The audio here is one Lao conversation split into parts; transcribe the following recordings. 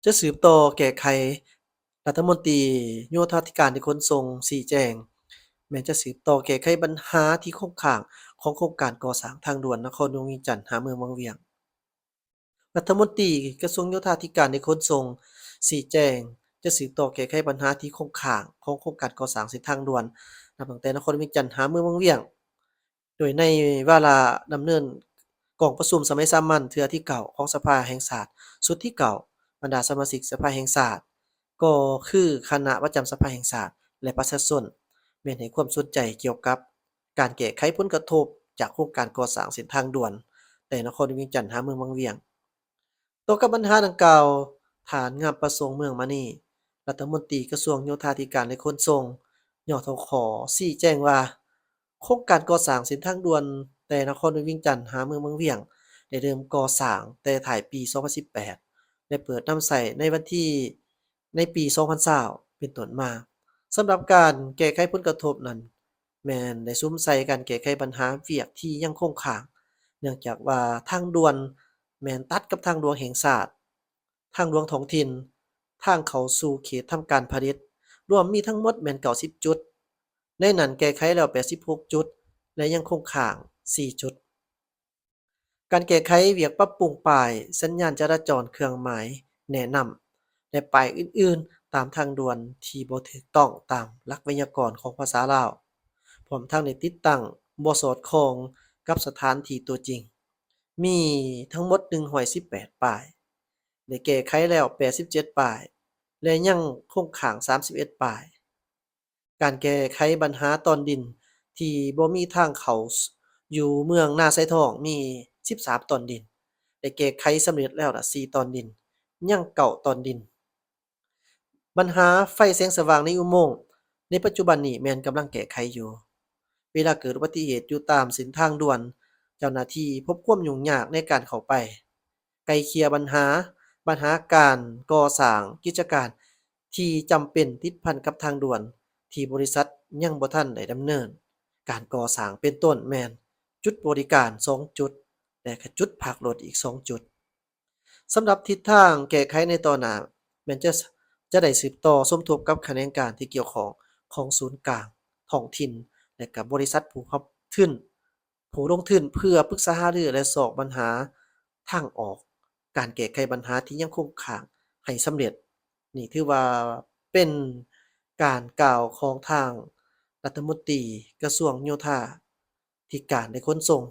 ຈະສືບຕໍ່ແກ້ໄຂ. ລັດຖະມົນຕີໂຍທາທິການ ແລະ ຂົນສົ່ງຊີ້ແຈງ ແມ່ນຈະສືບຕໍ່ແກ້ໄຂບັນຫາທີ່ຄົງຄ້າງຂອງໂຄງການກໍ່ສ້າງທາງດ່ວນນະຄອນຫຼວງວຽງຈັນ ຫາເມືອງວັງວຽງ. ລັດຖະມົນຕີກະຊວງໂຍທາທິການ ແລະ ຂົນສົ່ງຊີ້ແຈງ ຈະສືບຕໍ່ແກ້ໄຂບັນຫາທີ່ຄົງຄ້າງຂອງໂຄງການກໍ່ສ້າງເສັ້ນທາງດ່ວນ ນັບຕັ້ງແຕ່ນະຄອນວຽງຈັນຫາເມືອງວັງວຽງ. ໂດຍໃນວາລະດຳເນີນກອງປະຊຸມສະໄໝສາມັນເທື່ອທີເກົ້າຂອງສະພາແຫ່ງຊາດຊຸດທີເກົ້າ, ບັນດາສະມາຊິກສະພາແຫ່ງຊາດ ກໍຄືຄະນະປະຈຳສະພາແຫ່ງຊາດ ແລະ ປະຊາຊົນ ແມ່ນໃຫ້ຄວາມສົນໃຈກ່ຽວກັບການແກ້ໄຂຜົນກະທົບຈາກໂຄງການກໍ່ສ້າງເສັ້ນທາງດ່ວນ ແຕ່ນະຄອນວຽງຈັນຫາເມືອງວັງວຽງ. ຕໍ່ກັບບັນຫາດັ່ງກ່າວ, ທ່ານ ງາມປະສົງ ເມືອງມະນີ ລັດຖະມົນຕີກະຊວງໂຍທາທິການ ແລະ ຂົນສົ່ງ ຍທຂ ຊີ້ແຈງວ່າ ໂຄງການກໍ່ສ້າງເສັ້ນທາງດ່ວນແຕ່ນະຄອນຫຼວງວຽງຈັນຫາເມືອງວັງວຽງ ໄດ້ເລີ່ມກໍ່ສ້າງແຕ່ທ້າຍປີສອງພັນສິບແປດ ແລະ ເປີດນຳໃຊ້ໃນວັນທີ ໃນປີສອງພັນຊາວເປັນຕົ້ນມາ. ສຳລັບການແກ້ໄຂຜົນກະທົບນັ້ນ ແມ່ນໄດ້ສຸມໃສ່ການແກ້ໄຂບັນຫາວຽກທີ່ຍັງຄົງຄ້າງ, ເນື່ອງຈາກວ່າທາງດ່ວນແມ່ນຕັດກັບທາງຫຼວງແຫ່ງຊາດ, ທາງຫຼວງທ້ອງຖິ່ນ, ທາງເຂົ້າສູ່ເຂດທຳການຜະລິດ, ລວມມີທັງໝົດແມ່ນເກົ້າສິບຈຸດ, ໃນນັ້ນແກ້ໄຂແລ້ວແປດສິບຫົກຈຸດ ແລະ ຍັງຄົງຄ້າງສີ່ຈຸດ. ການແກ້ໄຂວຽກປັບປຸງປ້າຍ, ສັນຍານຈະລາຈອນ, ເຄື່ອງໝາຍແນະນຳ ແລະ ປ້າຍອື່ນໆຕາມທາງດ່ວນທີ່ບໍ່ຖືກຕ້ອງຕາມຫຼັກໄວຍາກອນຂອງພາສາລາວ, ພ້ອມທັງໄດ້ຕິດຕັ້ງບໍ່ສອດຄ່ອງກັບສະຖານທີ່ຕົວຈິງ, ມີທັງໝົດໜຶ່ງຮ້ອຍສິບແປດປ້າຍ, ໄດ້ແກ້ໄຂແລ້ວແປດສິບເຈັດປ້າຍ ແລະ ຍັງຄົງຄ້າງສາມສິບເອັດປ້າຍ. ການແກ້ໄຂບັນຫາຕອນດິນທີ່ບໍ່ມີທາງເຂົ້າ ຢູ່ເມືອງນາຊາຍທອງມີສິບສາມຕອນດິນ, ໄດ້ແກ້ໄຂສຳເລັດແລ້ວລະສີ່ຕອນດິນ, ຍັງເກົ້າຕອນດິນ. ບັນຫາໄຟແສງສະຫວ່າງໃນອຸໂມງ ໃນປັດຈຸບັນນີ້ແມ່ນກຳລັງແກ້ໄຂຢູ່. ເວລາເກີດອຸບັດຕິເຫດຢູ່ຕາມເສັ້ນທາງດ່ວນ, ເຈົ້າໜ້າທີ່ພົບຄວາມຫຍຸ້ງຍາກໃນການເຂົ້າໄປ ໄກ່ເກ່ຍບັນຫາ, ບັນຫາການກໍ່ສ້າງກິດຈະການທີ່ຈຳເປັນຕິດພັນກັບທາງດ່ວນ ທີ່ບໍລິສັດຍັງບໍ່ທັນໄດ້ດຳເນີນການກໍ່ສ້າງ ເປັນຕົ້ນແມ່ນຈຸດບໍລິການສອງຈຸດ ແລະ ກະຈຸດພັກລົດອີກສອງຈຸດ. ສຳລັບທິດທາງແກ້ໄຂໃນຕໍ່ໜ້າ ແມ່ນຈະ ຈະໄດ້ສືບຕໍ່ສົມທົບກັບຂະແໜງການທີ່ກ່ຽວຂ້ອງຂອງສູນກາງທ້ອງຖິ່ນ ແລະ ກະບໍລິສັດຜູ້ຮັບທຶນ ຜູ້ລົງທຶນ ເພື່ອປຶກສາຫາລື ແລະ ຊອກບັນຫາທາງອອກ ການແກ້ໄຂບັນຫາທີ່ຍັງຄົງຄ້າງໃຫ້ສຳເລັດ. ນີ້ຖືວ່າເປັນການກ່າວຂອງທາງລັດຖະມົນຕີກະຊວງໂຍທາທິການ ແລະ ຂົນສົ່ງ,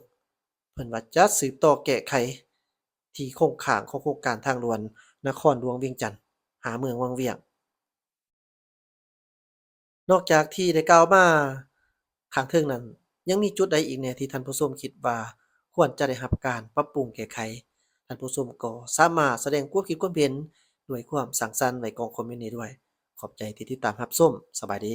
ເພິ່ນວ່າຈະສືບຕໍ່ແກ້ໄຂທີ່ຄົງຄ້າງຂອງໂຄງການທາງດ່ວນນະຄອນຫຼວງວຽງຈັນ ຫາເມືອງວັງວຽງ. ນອກຈາກທີ່ໄດ້ກ່າວມາຂ້າງເທິງນັ້ນ, ຍັງມີຈຸດໃດອີກແດ່ທີ່ທ່ານຜູ້ຊົມຄິດວ່າຄວນຈະໄດ້ຮັບການປັບປຸງແກ້ໄຂ? ທ່ານຜູ້ຊົມກໍສາມາດສະແດງຄວາມຄິດຄວາມເຫັນດ້ວຍຄວາມສ້າງສັນໄວ້ກ່ອງຄອມເມັນນີ້ດ້ວຍ. ຂອບໃຈທີ່ຕິດຕາມຮັບຊົມ. ສະບາຍດີ.